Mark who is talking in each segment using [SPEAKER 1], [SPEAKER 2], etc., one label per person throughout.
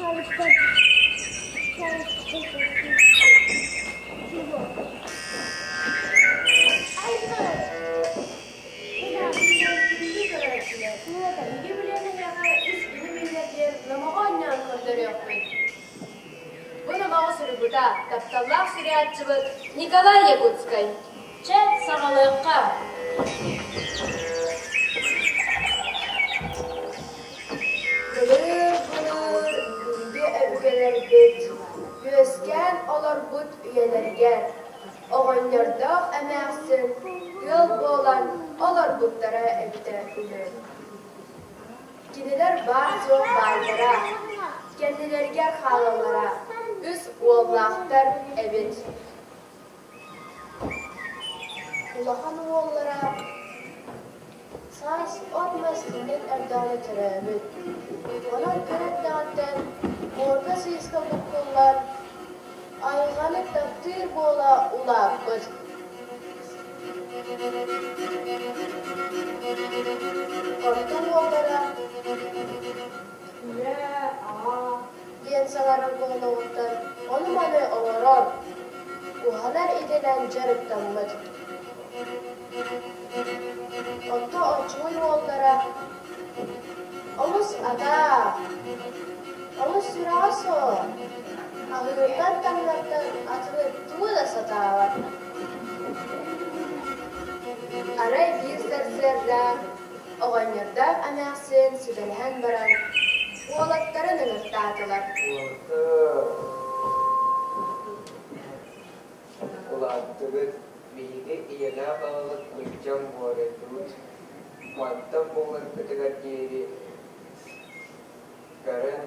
[SPEAKER 1] Күндү көрөөччүлэр, эһиги билиэн эһиэхэ үс киһи биллэр диэн номоҕо оонньоон көрдөрүөхпүт. Бу номоҕу суруйбута тапталлаах суруйааччыбыт Николай Якутскай. Чэ, саҕалыахха. Былыр-былыр күндү өбүгэлэрбит үөскээн олорбут үйэлэригэр оҕонньордоох эмээхсин ыал буолан олорбуттара эбитэ үһү. Кинилэр баар-суох баайдара, кэннилэригэр хаалаллара үс уоллаахтар эбит. Улахан уоллара саас от-мас иҥэн эрдэҕинэ төрөөбүт. Онон кыра эрдэҕиттэн буорга-сыыска буккуллан, айылҕаны таптыыр буола улааппыт. Орто уоллара «Ийээ, аҕаа» диэн саҥарар буолуоҕуттан ону-маны оҥорор, уһанар идэнэн дьарыктаммыт. Онто оччугуй уоллара олус атаах, олус сүрэҕэ суох, аһыыртан-таҥнартан атыны тугу да сатаабат. Арай биир сарсыарда оҕонньордоох эмээхсин сүбэлэһэн баран уолаттарын ыҥыртаатылар.
[SPEAKER 2] Улааттыбыт, биһиги ийэлээх аҕабыт кырдьан буорайдыбыт, мантан буоларбытыгар диэри көрөн,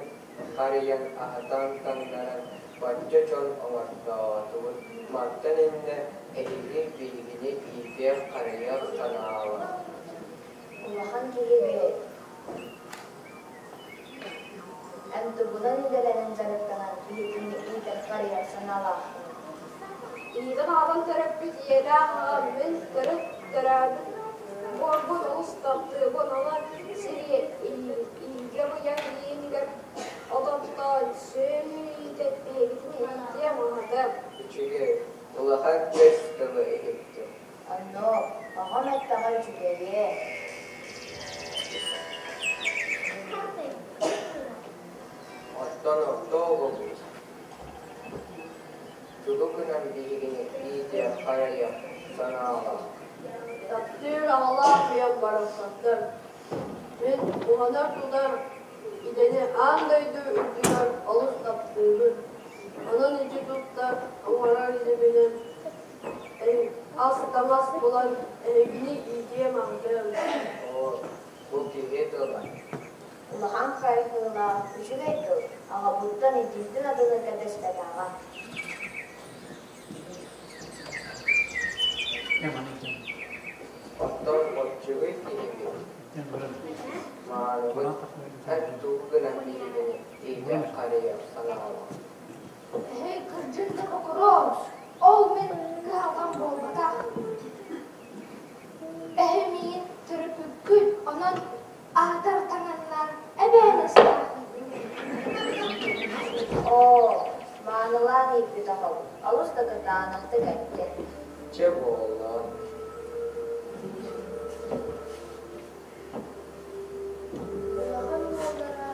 [SPEAKER 2] харыйан, аһатан, таҥнаран бачча дьон оҥортоотубут. Мантан инньэ эһиги биһигини иитиэх-харайыах санаалаах.
[SPEAKER 3] Улахан киһи Эн тугунан идэлэнэн дьарыктанан биһигини иитэр-харыйар санаалааххын?
[SPEAKER 4] Иитэн-аҕалан төрөппүт ийэлээх аҕам мин төрүт төрөөбүт буорбун олус таптыыбын, онон сири иигэ быйаҥ иинигэр олохтоон сүөһү иитэн биһигитин иитиэм аһатыам.
[SPEAKER 2] Үчүгэй, улахан кэс тылы иһиттим.
[SPEAKER 3] Онно оҕом эттэҕэ үчүгэйэ.
[SPEAKER 2] Оттон орто оҕобут тугу гынан биһигини иитиэх-харайыах санаалаах?
[SPEAKER 4] Таптыыр аҕалаах ийэм барахсаттар. Мин уһанар-тутар идэни аан дойду үрдүгэр олус таптыыбын. Онон ити туттар, оҥорор идэбинэн ас-таҥас булан эһигини иитиэм-аһатыам.
[SPEAKER 2] Оо, бу киһи тыла.
[SPEAKER 3] Улахан хайҕыылаах үчүгэй тыл аҕабыттан итинтэн атыны кэтэспэтэҕэ.
[SPEAKER 2] Оттон оччугуй киһибит, мааныбыт, эн тугу гынан биһигини иитэр-харыйар санаалаах?
[SPEAKER 4] Эһэй, кырдьык да бокуруос, ол мин кыһалҕам буолбатах. Эһи миигин төрөппүккүт, онон аһатар таҥаннар эбээһинэстээхпин.
[SPEAKER 3] Оо, маанылаан ииппит оҕом олус да кытаанахтык эттэ.
[SPEAKER 2] Чэ буолла.
[SPEAKER 1] Улахан уоллара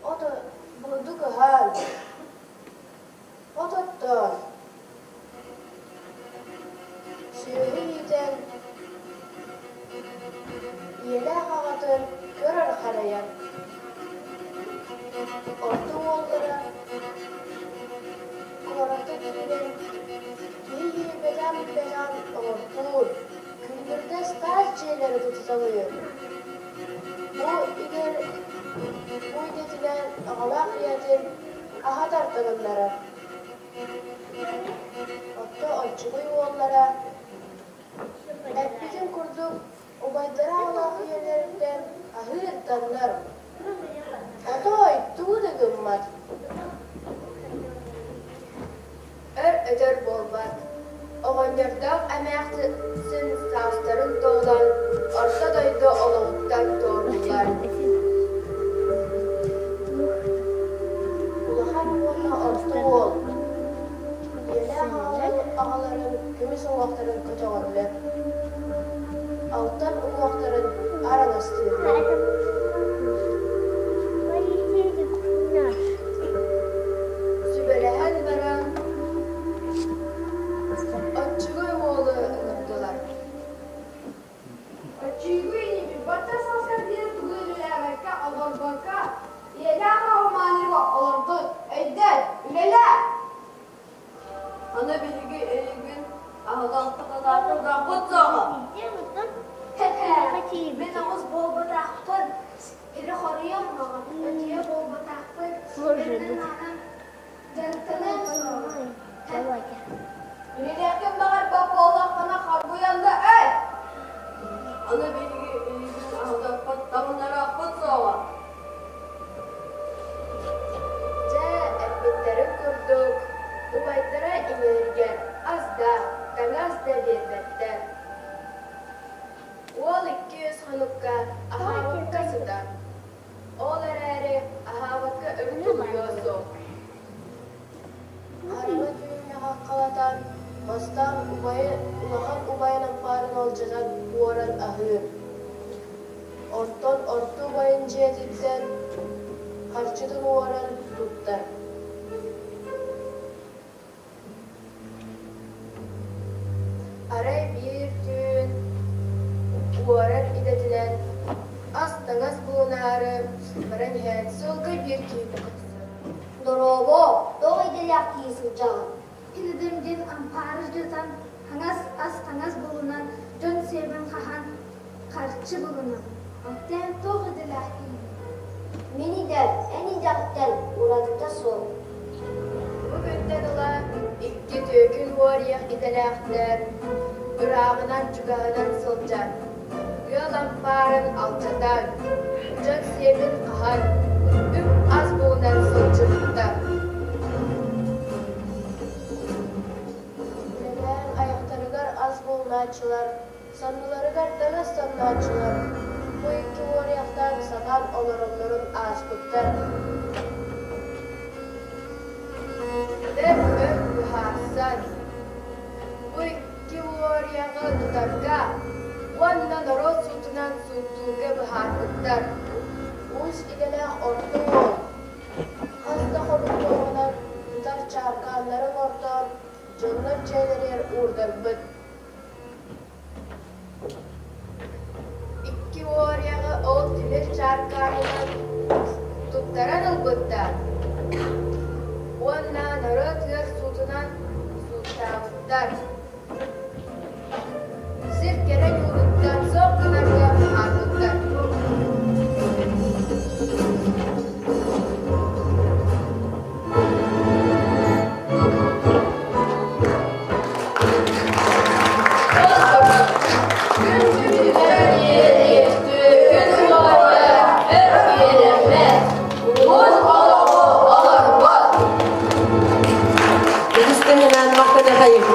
[SPEAKER 1] ото бурдук ыһан, от оттоон, сүөһү иитэн, ийэлээх аҕатын көрөр-харайар. Орто уоллара куоракка киирэн киһи иэйбэтэҕин оҥортуур, күлүмүрдэс таас дьиэлэри тутуталыыр. Бу идэ бу идэтинэн аҕалаах ийэтин аһа тартарыллара. Отто оччугуй уоллара эппитин курдук убайдара аҕалаах ийэлэриттэн аһыыр-таҥнар, отой тугу да гыммат. Өр өтөр буолбат, оҕонньордоох эмээхсин саастарын туолан орто дойду олоҕуттан туорууллар.
[SPEAKER 5] уонна орто уол ийэлээх аҕаларын көмүс уҥуохтарын көтөҕөллөр, алтан уҥуохтарын араҥастыыллар. Сүбэлэһэн баран Оччугуй уолу ыҥырдылар.
[SPEAKER 4] Оччугуй инибит бачча сааскар диэри тугу үлэлээбэккэ, олорбокко, ийэлээх аҕа олордун, өйдөт, үлэлээ!
[SPEAKER 1] Аны биһиги эйигин аһылалталаатаргаппыт суоҕа.
[SPEAKER 4] Мин оҕус буолбатахпын, сири хоруйан өтүйэ буолбатахпын, сиринэн дьарыктаныам суоҕа.
[SPEAKER 1] Үлэлиэххин баҕарбат буоллаххына хоргуйан да өл! Аны биһиги эйигин аһатаппыт, таҥыннарыахпыт суоҕа.
[SPEAKER 5] Дьэ, эппиттэрин курдук, убайдара ийэлэригэр ас да, таҥас да биэрбэттэр. Уол 200 хонукка аһаабакка сытар. Ол эрээри аһаабакка өр тулуйуо суох. Хараҥа түүҥҥэ хаххалатан, бастаан убайы улахан убайын ампаарын алдьатан уоран аһыыр. Онтон орто убайын дьиэтиттэн харчытын уоран туттар. Арай биир түүн уорар идэтинэн ас-таҥас булунаары баран иһэн суолга биир киһини көрсөр.
[SPEAKER 3] Дорообо, тоҕо идэлээх киһи сылдьаҕын?
[SPEAKER 4] Кинидим диэн ампаары дьатан, хаҥас ас-таҥас булунан, дьон сиэбин хаһан, харчы булунан. Оттон туох идэлээх киһи?
[SPEAKER 3] Мин идэм, эн идэҕиттэн уратыта суох.
[SPEAKER 5] Бу күнтэн ыла икки түөкүн уоруйах идэлээхтэр ырааҕынан-чугаһынан сылдьан, ыал ампаарын алдьатан, дьон сиэбин хаһан, үп-ас булунан сылдьыбыттар. Үлэлээн айахтарыгар ас булунааччылар, санныларыгар таҥас самнааччылар бу икки уоруйахтар сатаан олороллорун ааспыттар. Бэрт өр быһаарсан, бу икки уоруйаҕы тутарга уонна норуот суутунан сууттуурга быһаарбыттар. Уус идэлээх орто уол хас да хонуктааҕынан тутар чааркааннарын ортоон дьоннор дьиэлэригэр уурдарбыт. Икки уоруйаҕы ол тимир чааркаанынан туттаран ылбыттар уонна норуот ыар суутунан сууттаабыттар. Сир кэрэ ньууруттан суох гынарга быһаарбыттар.
[SPEAKER 2] Ытыс тыаһынан махтаныахайыҥ.